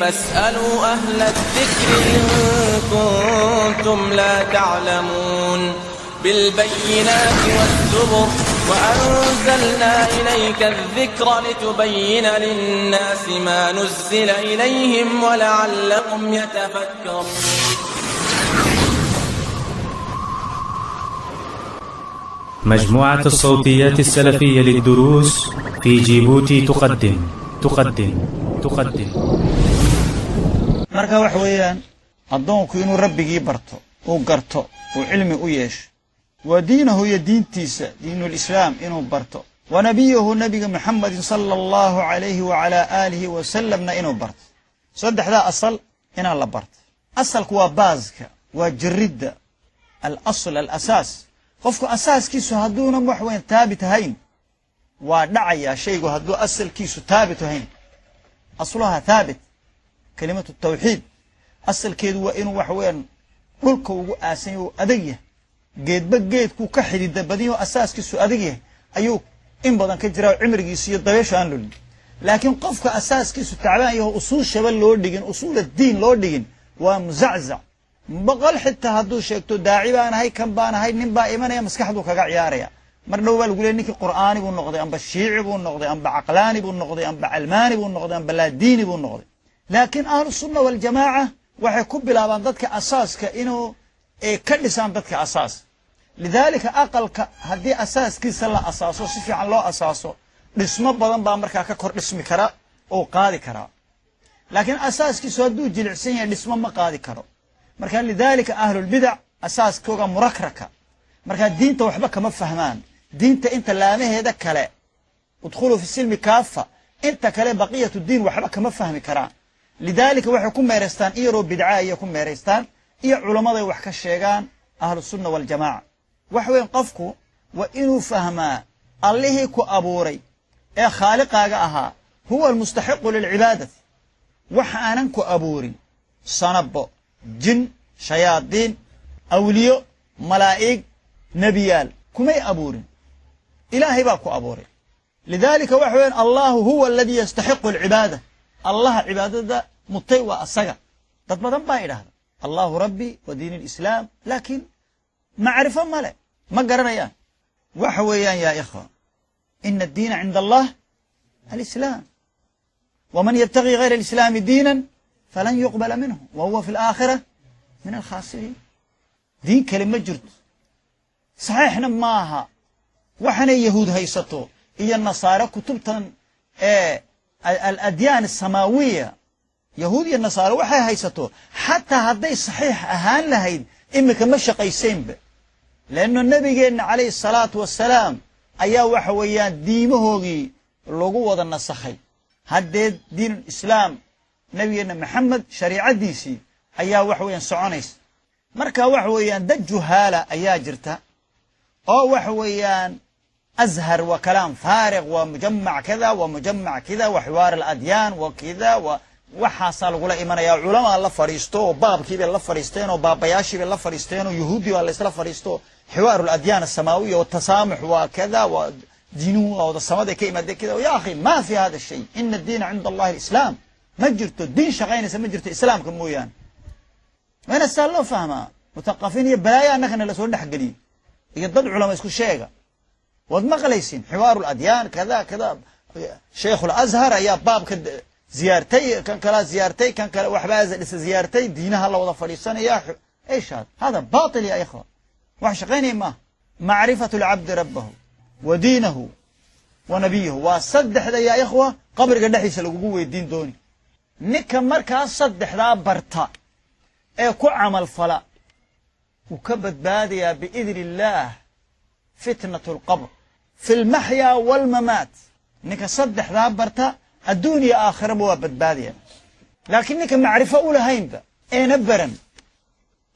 فاسألوا أهل الذكر إن كنتم لا تعلمون. بالبينات والزبر وأنزلنا إليك الذكر لتبين للناس ما نزل إليهم ولعلهم يتفكرون. مجموعة الصوتيات السلفية للدروس في جيبوتي تقدم تقدم تقدم. Marka waxa weeyaan, addoonku inuu Rabbigii barto, uu garto, uu cilmi u yeesho, wa diinahu, iyo diintiisa, diinulislaam inuu barto, wa nabiyahu, Nabiga Muxamedin sala Allahu calayhi wacalaa aalihi wasalamna inuu barto. Saddexdaa asal inaan la barto. Asalku waa baaska, waa jiridda, alasl, alasaas. Qofku asaaskiisu hadduuna wax weyn thaabit ahayn, waa dhacayaa shaygu. Hadduu asalkiisu thaabit ahayn, asluha thaabit, kalimatu tawxiid asalkeedu waa inuu waxa weeyaan dhulka ugu aasan yahy, adag yahay. Geedba geedkuu ka xidida badanyaho asaaskiisu adag yahay ayuu in badan ka jiraa, cimrigiisu iyo dabeeshu aan lolin. Laakiin qofka asaaskiisu tacbaan yaho, usuushaba loo dhigin, usuul addiin loo dhigin, waa muzaczac. 100 xitaa hadduu sheegto daaci baan ahay, kan baan ahay, nin baa imanaya, maskaxduu kaga ciyaaraya. Mar dhow baa lagu leey ninkii qur'aani buu noqday, amba shiici buu noqday, amba caqlaani buu noqday, amba calmaani buu noqday, amba laadiini buu noqday. Laakiin Ahlu Sunna Waljamaaca waxay ku bilaabaan dadka asaaska inuu ka dhisaan dadka asaas. Lidaalika aqalka haddii asaaskiisa la asaaso, si fiican loo asaaso, dhismo badan baa markaa ka kor dhismi kara oo qaadi karaa. Laakiin asaaskiisu hadduu jilicsan yahay, dhismo ma qaadi karo. Marka lidaalika ahlulbidac asaaskooga murakraka, markaa diinta waxba kama fahmaan. Diinta inta laamaheeda kale, udkhuluu fi silmi kaafa, inta kale baqiyatu diin waxba kama fahmi karaan. Lidaalika waxay ku meeraystaan iyaroo bidca ayay ku meeraystaan, iyo culammaday wax ka sheegaan Ahlusunna Waljamaaca. Waxa weyan, qofku waa inuu fahmaa Allihii ku abuuray ee khaaliqaaga ahaa huwa almustaxiqu lilcibaadati. Wax aanan ku abuurin, sanabo, jin, shayaadiin, awliyo, malaa'ig, nebiyaal, kumay abuurin. Ilaahay baa ku abuuray. Lidaalika waxa weyan, Allahu huwa aladii yastaxiqu alcibaada. Allaha cibaadada mutay waa asaga. Dad badan baa idhahda Allahu rabbi wa diin alislaam, laakiin macrifo male, ma garanayaan. Waxa weeyaan, yaa ikhwa, ina addiina cinda Allah alislaam, waman yabtagii gayra alislaami diinan falan yuqbala minhu wa huwa fi alaakhira min alkhaasiriin. Diin kale ma jirto, saxiixna maaha waxaanay yahuud haysato iyo nasaare, kutubtan ee aladyaan asamaawiya. Yahuud iyo nasaare waxay haysato, xataa hadday saxiix ahaan lahayd, imika ma shaqaysaynba, leanno Nebigeenna calayhi asalaatu wassalaam ayaa waxa weeyaan diimahoogii lagu wada nasakhay. Haddee diin islaam, Nebigeenna Maxamed shariicaddiisii ayaa waxa weeyaan soconaysa. Marka waxa weeyaan, dad juhaala ayaa jirta oo waxa weeyaan Azhar waa kalaam faariq, waa mujamac kada, waa mujamac kida, waa xiwaar aladyaan, waa kida, waa waxaasaa lagula imanaya. Culamaa la fadhiisto oo baabkii bay la fadhiisteen oo baabayaashii bay la fadhiisteen oo yahuuddii baa laysla fadhiisto, xiwaar aladyaan asamaawiya watasaamux, waa kada, waa diinuhu waa wada samaday ka imaadeen kida. Ya akhi, ma fi hada shay. Ina addiina cinda Allahi alislaam. Ma jirto diin shaqaynaysa, ma jirto islaamka mooyaane. Waa ina saa loo fahmaa. Mutaqafiin iyo balaayo annagana lasoo dhexgeliyey iyo dad culama isku sheega. Waad maqlaysin xiwaaru ladyaan kada kada, Sheikhu Lazhar ayaa baabka ziyaartay, kan kalaa ziyaartay, kan kale waxbaa dhisa ziyaartay, diinaha la wada fadhiisanaya. ايش هذا؟ هذا باطل يا إخوة. Wax shaqaynaya maaha. Macrifatu alcabdi rabbahu wa diinahu wa nabiyahu waa saddexda, yaa ikhwa, qabriga dhexdiisa lagugu weydiin dooni. Ninka markaas saddexdaa barta ee ku camal fala wuu ka badbaadayaa biidni illaah fitnat alqabr fi almaxyaa waalmamaat. Ninka saddexdaa barta adduun iyo aakhiraba waa badbaadaya. Laakiin ninka macrifo u lahaynba, eena baran,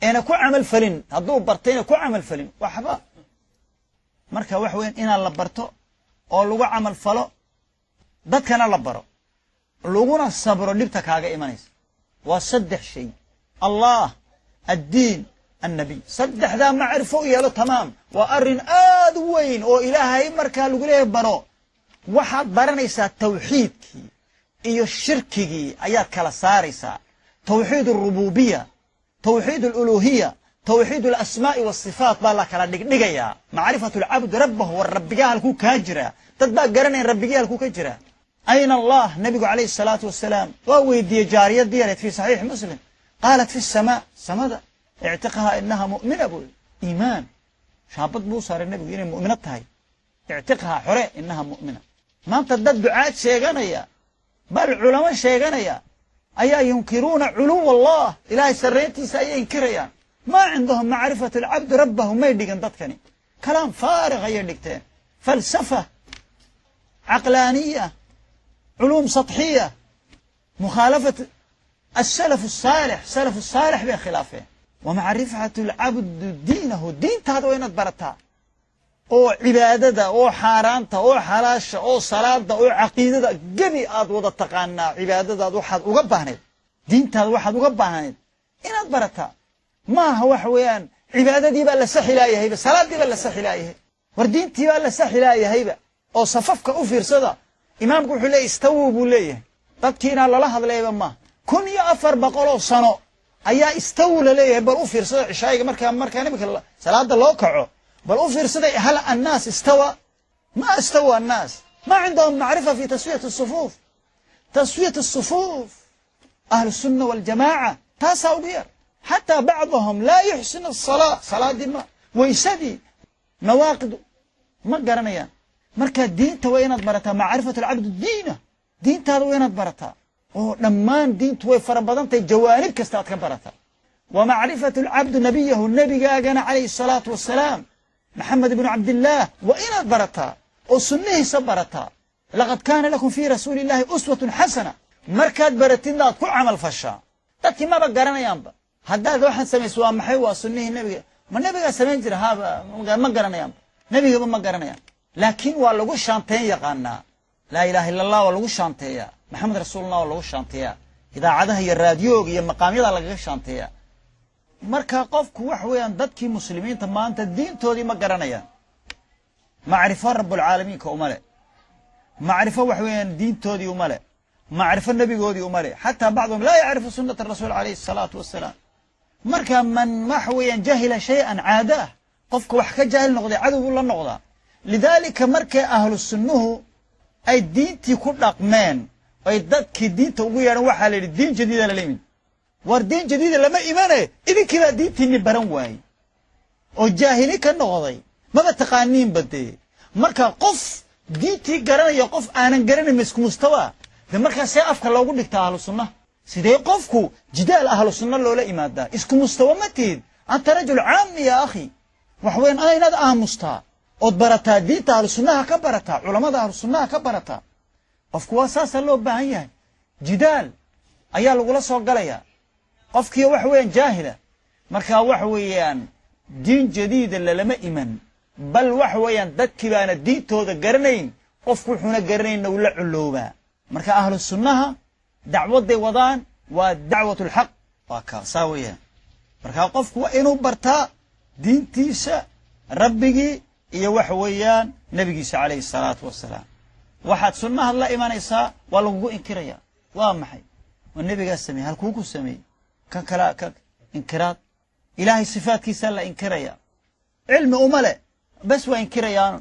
eena ku camal falin, hadduu bartayna ku camal falin, waxba. Marka waxa weyan inaan la barto oo lagu camal falo, dadkana la baro, laguna sabro dhibta kaaga imanaysa. Waa saddex shay: Allah, addiin, annabiy. Saddexdaa macrifo u yeelo, tamaam. Waa arrin aad u weyn oo Ilaahay markaa lagu leeyahay baro. Waxaad baranaysaa tawxiidkii. Iyo shirkigii ayaad kala saaraysaa. Tawxiid alrububiya, tawxiid aluluhiya, tawxiid alasmaa'i wasifaat baa la kala dhigdhigayaa. Macrifatu alcabdi rabbahu, war rabbigaa halkuu kaa jiraa? Dad baa garanayan rabbigii halkuu ka jiraa. Ayna Allah? Nabigu calayhi salaatu wasalaam waa weydiiyey jaariyadii yareed fi saxiix Muslim. Qaalat fi samaa, samada. Ictiqaha inaha mu'mina, buu iimaan shaabad buu saaray nabigu inay mu'mino tahay. Ictiqha, xore, inaha mu'mina. Maanta dad ducaad sheeganaya, bal culamo sheeganaya, ayaa yunkiruuna culuw Allah, ilaahay sarrayntiisa ayay inkirayaan. Maa cindahum macrifatu alcabdi rabbahu. May dhigan dadkani, kalaam faariq ayay dhigteen, falsafa caqlaaniya, culuum saطxiya, mukhaalafat asalaf asaalix. Salaf saalix bay khilaafeen. Wa macrifatu alcabdu diinahu, diintaada waa inaad barataa, oo cibaadada, oo xaaraanta, oo xalaasha, oo salaada, oo caqiidada gebi aad wada taqaanaa. Cibaadadaad waxaad uga baahnayd, diintaada waxaad uga baahnayd inaad barataa. Maaha waxa weeyaan cibaadadii baa la saxilaayahayba, salaadii baa la saxilayahay, war diintii baa la saxilaayahayba. Oo safafka u fiirsada, imaamku wuxuu leeyahy istawuu buu leeyahay. Dadkii inaan lala hadlayba maaha. 1400 sano ayaa istawu laleeyahay. Bal u fiirsada cishaayiga markaa imika salaada loo kaco, bal u fiirsaday. Hal annaas istawa? Ma istawa annaas. Ma cindahum macrifa fi taswiyat الsufuuf. Taswiyat الsufuuf, ahlu الsunna waljamaaca taasaa ugu yar. Xataa bacdahum laa yuxsin aلsalaa, salaadii ma, waysadii, nawaaqid ma garanayaan. Marka diinta waa inaad barataa. Macrifat alcabdu diina, diintaada waa inaad barataa, oo dhammaan diintu way fara badan tahay, jawaanib kasta aad ka barataa. Wa macrifatu alcabdu nabiyahu, nebigaagana calayhi الsalaatu wasalaam, Maxamed ibnu Cabdillaah, waa inaad barataa oo sunnihiisa barataa. Laqad kaana lakum fii rasuuli illahi uswatun xasana. Markaad baratidna aad ku camal fashaa. Dadkii maba garanayaanba. Haddaad waxaan samayso, waa maxay? Waa sunnihii nebiga. Ma nebigaa samayn jira? Haaba ma garanayaanba, nebigaba ma garanayaan. Laakiin waa lagu shaanteyn yaqaanaa. Laa ilaha illa Allah waa lagu shaanteeyaa, Maxamed rasuulullah waa lagu shaanteeyaa, idaacadaha iyo raadiyooga iyo maqaamyada lagaga shaanteeyaa. Marka qofku wax weeyaan, dadkii muslimiinta maanta diintoodii ma garanayaan. Macrifo rabbulcaalamiinka uma le, macrifo wax weeyaan diintoodii uma le, macrifo nebigoodii uma le. Xataa bacduhum laa yacrifu sunata rasuul calayhi asalaatu wasalaam. Marka man waxa weeyaan jahila shay-an caadaah, qofka wax ka jaahil noqday cadow buu la noqdaa. Lidaalika markay ahlu sunnuhu ay diintii ku dhaqmeen, ay dadkii diinta ugu yeedhan, waxaa la yidhi diin jadiida lala yimid. War diin jadiida lama imane, idinkii baa diintiinni baran waayey oo jaahili ka noqday, maba taqaaniinba dee. Marka qof diintii garanaya, qof aanan garanayn ma isku mustawa de? Markaa see afka loogu dhigtaa ahlu sunnaha? Sidee qofku jidaal ahlu sunna loola imaadaa? Isku mustawa ma tihid, anta rajul caami ya akhi. Wax weyn ana inaad aamustaa ood barataa diinta, ahlu sunnaha ka barataa, culamada ahlu sunnaha ka barataa. Qofku waa saasaa loo baahan yahay. Jidaal ayaa lagula soo galayaa qofkii waxa weeyaan jaahila. Marka waxa weeyaan diin jadiida lalama iman, bal waxa weeyaan dadkii baana diintooda garanayn. Qofku wuxuuna garanaynna uu la coloobaa. Marka ahlu sunnaha dacwadday wadaan waa dacwat lxaq, waa kaasaa weeyaan. Marka qofku waa inuu bartaa diintiisa, rabbigii iyo waxa weeyaan nebigiisa calayhi salaatu wasalaam. Waxaad sunnahaad la imanaysaa waa lagugu inkiraya. Waa maxay? Waa nebigaa sameeyey, halkuu ku sameeyey? Kan kala ka inkiraad, ilaahay sifaadkiisaa la inkiraya. Cilmi uma le, bes waa inkirayaan.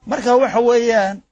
Marka waxa weeyaan